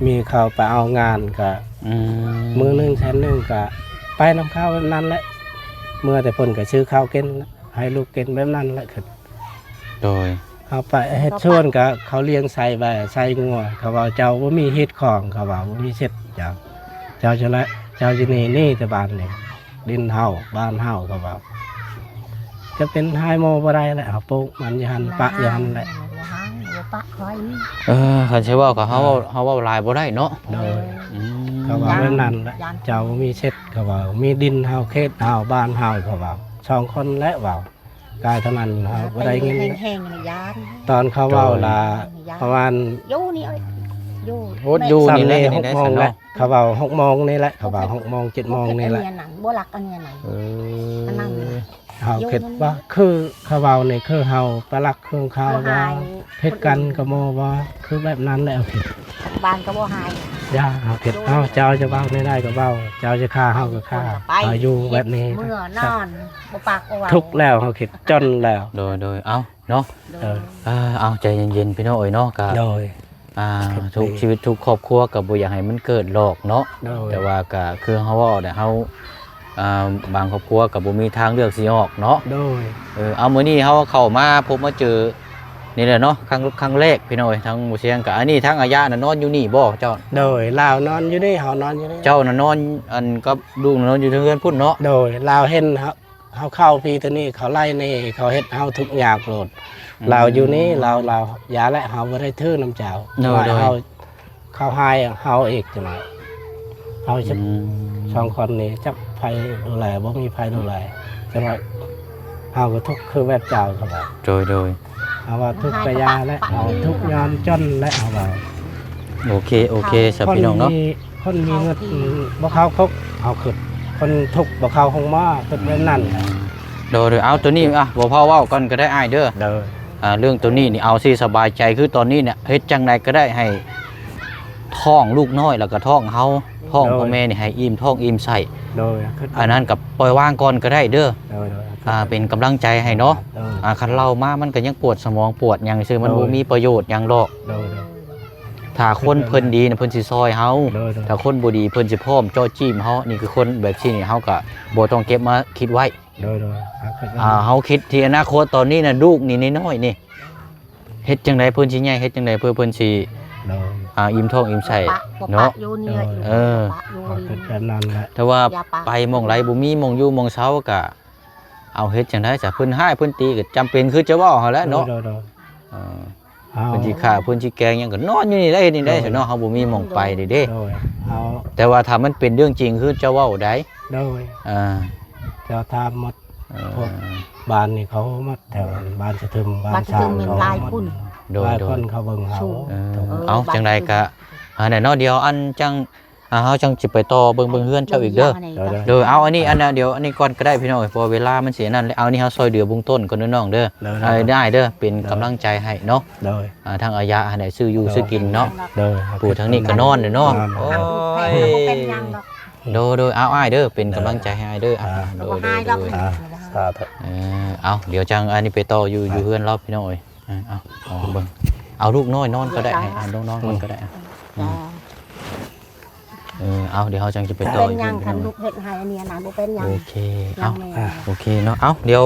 ມີເຂົາໄປເອົາງານກະ ອືມ ມື້ໜຶ່ງແສນໜຶ່ງກະໄປນຳເຂົາແບບນັ້ນແຫຼະ ເມື່ອແຕ່ເພິ່ນກະຊື້ເຂົ້າກິນ ໃຫ້ລູກກິນແບບນັ້ນແຫຼະ ໂດຍ ເຮົາໄປເຮັດສວນກະເຂົາລ້ຽງໄສ້ແບ້ໄສ້ງົວ ເຂົາເວົ້າເຈົ້າບໍ່ມີຮີດຄອງ ເຂົາເວົ້າບໍ່ມີສິດ ເຈົ້າ ເຈົ້າຈະລະ ເຈົ້າຢູ່ນີ້ ໜີແຕ່ບ້ານນີ້ ດິນເຮົາ ບ້ານເຮົາ ເຂົາເວົ້າ ຈະເປັນຫາຍໝໍບໍ່ໄດ້ແຫຼະ ເຮົາປູກມັນຢູ່ຫັ້ນ ປະຢູ່ຫັ້ນແຫຼະ ບໍ່ຫາຍ ບໍ່ປະຂ້ອຍ ເອີ ຄັນຊິເວົ້າກໍເຮົາເວົ້າ ເຮົາເວົ້າຫຼາຍບໍ່ໄດ້ເນາະ ໂດຍ ອືມ ເຂົາເວົ້າແບບນັ້ນແຫຼະ ເຈົ້າບໍ່ມີສິດ ເຂົາເວົ້າ ມີດິນເຮົາ ເຂດເຮົາ ບ້ານເຮົາ ເຂົາເວົ້າ ສອງຄົນແຫຼະເວົ້າ ກາຍເທົ່ານັ້ນ ເຮົາບໍ່ໄດ້ຍິນ ແຫ້ງໆ ຢ້ານ ຕອນເຂົາເວົ້າລະ ປະມານ ຢູ່ນີ້ເອີຍ ຢູ່ ໂອດຢູ່ນີ້ແຫຼະ ສ່ຳນີ້ ຫົກໂມງແຫຼະ ເຂົາເວົ້າຫົກໂມງນີ້ແຫຼະ ເຂົາເວົ້າຫົກໂມງ ເຈັດໂມງນີ້ແຫຼະ ບໍ່ລັກອັນນີ້ນະ ເອີ ອັນນັ້ນ ເຮົາຄິດວ່າ ຄືເຂົາເວົ້ານີ້ ຄືເຮົາໄປລັກເຄື່ອງເຂົາວ່າ ຜິດກັນກໍບໍ່ວ່າ ຄືແບບນັ້ນແຫຼະ ເຮົາຄິດ ບ້ານກໍບໍ່ໃຫ້ ຢ່າ ເຮົາຄິດ ເອົາ ເຈົ້າຈະເວົ້າແນວໃດກໍເວົ້າ ເຈົ້າຈະຂ້າເຮົາກໍຂ້າ ເຮົາຢູ່ແບບນີ້ ເມື່ອນອນ ບໍ່ປາກບໍ່ເວົ້າ ທຸກແລ້ວ ເຮົາຄິດຈົນແລ້ວ ໂດຍ ໂດຍ ເອົາ ເນາະ ເອີ ເອົາ ໃຈເຢັນໆ ພີ່ນ້ອງເອີຍເນາະ ກະ ໂດຍ ອ່າ ທຸກຊີວິດທຸກຄອບຄົວກໍບໍ່ຢາກໃຫ້ມັນເກີດຫຼອກເນາະ ໂດຍ ແຕ່ວ່າກໍຄືເຮົາເວົ້າແຫຼະ ເຮົາ ອ່າ ບາງຄອບຄົວກໍບໍ່ມີທາງເລືອກຊິອອກເນາະ ໂດຍ ເອີ ເອົາ ມື້ນີ້ເຮົາເຂົ້າມາພົບມາເຈີນີ້ແຫຼະເນາະ ຄັ້ງ ຄັ້ງແລກພີ່ນ້ອງເອີຍ ທາງໝູ່ຊຽງກໍ ອັນນີ້ທາງອາຍະນະນອນຢູ່ນີ້ບໍ່ເຈົ້າ? ໂດຍ ລາວນອນຢູ່ນີ້ ເຮົານອນຢູ່ນີ້ ເຈົ້ານະນອນ ອັນກັບລູກນະນອນຢູ່ເທິງເຮືອນພຸ້ນເນາະ ໂດຍ ລາວເຫັນເຮົາ ເຮົາເຂົ້າພີໂຕນີ້ ເຂົາໄລ່ນີ້ ເຂົາເຮັດເຮົາທຸກຍາກໂລດ ອືມ ລາວຢູ່ນີ້ ລາວ ລາວ ຢ່າແຫຼະ ເຮົາບໍ່ໄດ້ຖືນຳເຈົ້າ ໂດຍ ໂດຍ ເຮົາ ເຂົາຮ້າຍເຮົາອີກຈັ່ງໃດ ເຮົາ ອືມ ສອງຄົນນີ້ຈັກໃຜດູແລ ບໍ່ມີໃຜດູແລ ຈັ່ງໃດ ເຮົາກໍທຸກຄືແບບເຈົ້າ ເຂົາວ່າ ໂດຍ ໂດຍ ເຮົາວ່າທຸກກະຢ່າແຫຼະ ເຮົາທຸກຍາມຈົນແຫຼະ ເຮົາວ່າ ໂອເຄ ໂອເຄ ສະ ພີ່ນ້ອງເນາະ ຄົນມີ ຄົນມີເງິນບໍ່ເຂົ້າຄຸກ ເຮົາຄິດ ຄົນທຸກບໍ່ເຂົ້າໂຮງໝໍ ຄິດແບບນັ້ນ ໂດຍ ໂດຍ ເອົາ ໂຕນີ້ ອ່ະ ບໍ່ພໍເວົ້າກ່ອນກໍໄດ້ອ້າຍເດີ ໂດຍ ອ່າ ເລື່ອງໂຕນີ້ນີ້ ເອົາຊິສະບາຍໃຈ ຄືຕອນນີ້ນີ້ ເຮັດຈັ່ງໃດກໍໄດ້ໃຫ້ທ້ອງລູກນ້ອຍ ແລ້ວກໍທ້ອງເຮົາ ທ້ອງ ໂດຍ ພໍ່ແມ່ນີ້ໃຫ້ອີ່ມທ້ອງອີ່ມໄສ້ ໂດຍ ອັນນັ້ນກໍປ່ອຍວາງກ່ອນກໍໄດ້ເດີ ໂດຍ ໂດຍ ອ່າ ເປັນກຳລັງໃຈໃຫ້ເນາະ ໂດຍ ອ່າ ຄັນເລົ່າມາມັນກໍຍັງປວດສະໝອງປວດຫຍັງຊື່ ມັນ ໂດຍ ບໍ່ມີປະໂຫຍດຫຍັງດອກ ໂດຍ ໂດຍ ຖ້າຄົນເພິ່ນດີນະ ເພິ່ນຊິຊ່ອຍເຮົາ ໂດຍ ໂດຍ ຖ້າຄົນບໍ່ດີເພິ່ນຊິພ້ອມເຈາະຈີ້ມເຮົາ ນີ້ຄືຄົນແບບຊີ້ນີ້ ເຮົາກໍບໍ່ຕ້ອງເກັບມາຄິດໄວ້ ໂດຍ ໂດຍ ອ່າ ເຮົາຄິດທີ່ອະນາຄົດຕອນນີ້ນະ ລູກນີ້ນ້ອຍໆນີ້ ເຮັດຈັ່ງໃດເພິ່ນຊິໃຫຍ່ ເຮັດຈັ່ງໃດເພື່ອເພິ່ນຊິ ໂດຍ ອ່າ ອີ່ມທ້ອງອີ່ມໄສ້ ບໍ່ປະ ບໍ່ປະ ເນາະ ຢູ່ນີ້ ໂດຍ ເອີ ປະຢູ່ ເອົາ ນີ້ ຄືແບບນັ້ນແຫຼະ ແຕ່ວ່າ ຢ່າປະ ໄປໝ່ອງໃດບໍ່ມີໝ່ອງຢູ່ໝ່ອງເຊົາ ກໍ ເອົາ ເຮັດຈັ່ງໃດຊະ ເພິ່ນຮ້າຍເພິ່ນຕີກໍຈຳເປັນຄືຈະເວົ້າຫັ້ນແຫຼະເນາະ ໂດຍ ໂດຍ ເອີ ເພິ່ນຊິຂ້າເພິ່ນຊິແກງຫຍັງກໍນອນຢູ່ນີ້ໄດ້ ເຮັດນີ້ໄດ້ ໂດຍ ຊະເນາະ ເຮົາບໍ່ມີໝ່ອງໄປເດ້ ໂດຍ ເຮົາ ແຕ່ວ່າຖ້າມັນເປັນເລື່ອງຈິງຄືເຈົ້າເວົ້າໃດ ໂດຍ ອ່າ ເຈົ້າຖາມໝົດ ເອີ ພວກບ້ານນີ້ເຂົາໝົດ ແຖວບ້ານສະທຶມ ບ້ານ ບ້ານສະທຶມ ຊ້າງ ເຂົາ ຫຼາຍຄົນ ໂດຍ ຫຼາຍຄົນ ໂດຍ ເຂົາເບິ່ງເຮົາ ເອີ ເອີ ເອົາ ຈັ່ງໃດກໍ ອັນນັ້ນເນາະ ດຽວອັນຈັ່ງ ອ່າ ເຮົາຈັ່ງຊິໄປຕໍ່ເບິ່ງ ເບິ່ງເຮືອນເຈົ້າອີກເດີ ໂດຍ ໂດຍ ເອົາ ອັນນີ້ ອັນດຽວອັນນີ້ກ່ອນກໍໄດ້ພີ່ນ້ອງ ເພາະວ່າເວລາມັນຊິອັນນັ້ນແລ້ວ ເອົາ ນີ້ເຮົາຊ່ອຍເຫຼືອເບື້ອງຕົ້ນກ່ອນເດີນ້ອງເດີ ໂດຍ ໂດຍ ເອີ ໄດ້ເດີ ເປັນກຳລັງໃຈໃຫ້ເນາະ ໂດຍ ອ່າ ທາງອາຍະຫັ້ນແຫຼະ ຊື້ຢູ່ ໂດຍ ຊື້ກິນເນາະ ໂດຍ ຜູ້ທາງນີ້ກໍນອນເນາະ ໂດຍ ໂອ້ຍ ບໍ່ເປັນຫຍັງດອກ ໂດຍ ໂດຍ ເອົາ ອ້າຍເດີ ເປັນກຳລັງໃຈໃຫ້ອ້າຍເດີ ອ່າ ອ່າ ໂດຍ ບໍ່ຮ້າຍດອກ ໂດຍ ອ່າ ສາທຸ ເອີ ເອົາ ດຽວຈັ່ງອັນນີ້ໄປຕໍ່ຢູ່ ອ່າ ຢູ່ເຮືອນລາວພີ່ນ້ອງເອີຍ ອ່າ ເອົາ ເອົາເບິ່ງ ເອົາລູກນ້ອຍນອນກໍໄດ້ ໃຫ້ອ້າຍນ້ອງນອນກ່ອນກໍໄດ້ ອ່າ ອືມ ເອີ ເອົາ ດຽວເຮົາຈັ່ງຈະໄປຕໍ່ອີກ ເປັນຫຍັງ ພີ່ນ້ອງ ຄັນລູກເຮັດໃຫ້ອັນນີ້ນະ ບໍ່ເປັນຫຍັງ ໂອເຄ ເອົາ ໂອເຄເນາະ ເອົາ ດຽວ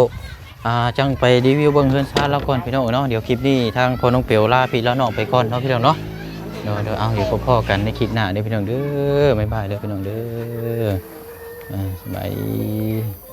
ອ່າ ຈັ່ງໄປຣີວິວເບິ່ງເຮືອນຊານລາວກ່ອນພີ່ນ້ອງເນາະ ດຽວຄລິບນີ້ທາງພໍ່ນ້ອງເປວລາພີ່ລານ້ອງໄປກ່ອນເນາະພີ່ນ້ອງເນາະ ໂດຍ ໂດຍ ເອົາ ດຽວພໍ້ກັນໃນຄລິບໜ້າເດີພີ່ນ້ອງເດີ ບາຍບາຍເດີພີ່ນ້ອງເດີ ອ່າ ສະບາຍດີ.